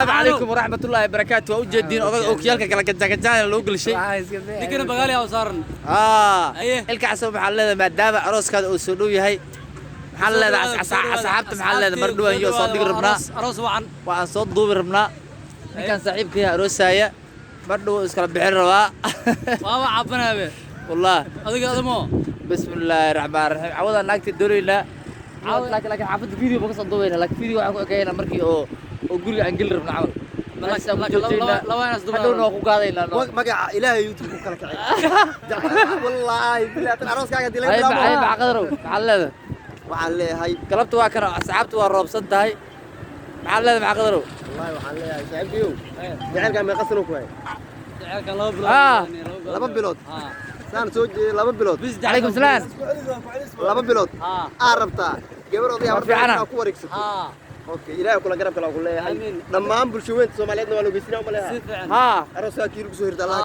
Calaykum waraxmatullaahi wabarakaatu. Waa ujeediin odag ookiyaalka kala gajagajaana loo gelishay. Ninkana bagaali aa saaran. Aye. Ilka Casoo, maxaa leedahay maadaama arooskaada uu soo dhow yahay? Maxaa leedahay asxaabta? Maxaa leedahay? Mar dhowaan iyo soo dhigi rabnaa. Aroos wacan. Waa aan soo duubi rabnaa. Ninkan saaxiibkaya aroosaaya mar dhow iskala bixin rabaa. Waaba cabanaabe. Wallah. Adiga adamo. Bismi illaahi raxmaan raxiim. Cawadaan naagta doonaynaa, laakiin xaafadda video ba ka soo duubayna, laakiin video waxaan ku ekeynaa markii oo guriga aan geli rabno camal. Meeshaan ku joojinaynaa. Laba inaas dumar. Hadhowna waa ku gaadaynaa, no. Magaca Ilaahay YouTube ku kala kacay, wallaahi billahi, tan arooskaaga dilay. Ay maxay macqadarow, maxaa leedahay? Waxaan leeyahay Galabta waa kana, asxaabta waa roobsan tahay. Maxaa leedahay, macqadarow? Wallaahi waxaan leeyahay, saaxiibkiyow, jacaylkaa meeqa sano ku hay? Jacaylka 2 bilood. 2 bilood saan soo jeeday, 2 bilood. Calaykum salaam. 2 bilood aa rabtaa gabar odaya Waa fiicana. Markaa ku wareegsato. Okay, Ilaahay kula garab kala ku leeyahay. Amiin. Dhammaan bulsho weynta Soomaaliyeedna waa loo geysinaa uma leeyahay. Si fiican. Haa. Arooskaa kii lagu soo hirta Allah.